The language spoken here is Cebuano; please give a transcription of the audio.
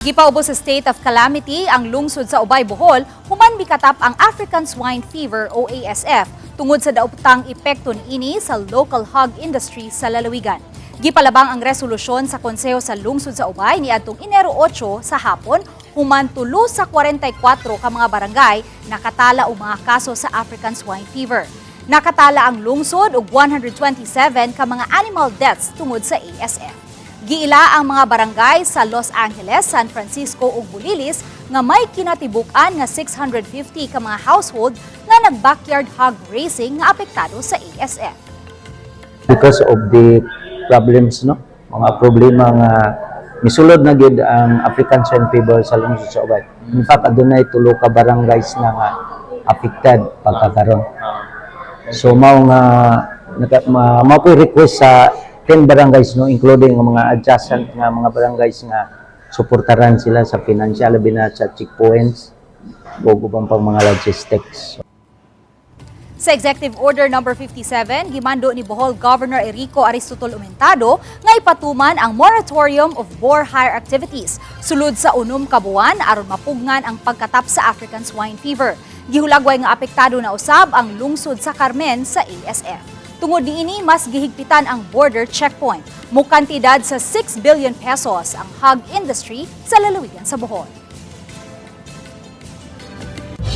Gipaubos sa state of calamity ang lungsod sa Ubay, Bohol, human mikatap ang African Swine Fever o ASF tungod sa dauptang epekto niini sa local hog industry sa lalawigan. Gipalabang ang resolusyon sa Konseho sa Lungsod sa Ubay niadtong Enero 8 sa hapon human tulo sa 44 ka mga barangay nakatala og mga kaso sa African Swine Fever. Nakatala ang lungsod og 127 ka mga animal deaths tungod sa ASF. Giila ang mga barangay sa Los Angeles, San Francisco ug Bulilis nga may kinatibuk-an nga 650 ka mga household nga nag-backyard hog raising nga apektado sa ASF. Because of the problems, no, mga problema nga misulod na gyud ang African Swine Fever sa lungsod sa Ubay. In fact, adunay tulo ka barangays na nga affected pagkakaron. So mao nga mao po'y request sa 10 barangays, no, including ang mga adjacent nga mga barangays nga suportaran sila sa financial, labi na sa checkpoints ug uban pang mga logistics. Sa Executive Order Number 57, gimando ni Bohol Governor Erico Aristotle Umentado nga ipatuman ang moratorium of boar hire activities sulod sa 6 ka buwan aron mapugngan ang pagkatap sa African Swine Fever. Gihulagway nga apektado na usab ang lungsod sa Carmen sa ASF. Tungod niini, mas gihigpitan ang border checkpoint. Mukantidad sa ₱6 billion ang hog industry sa lalawigan sa Bohol.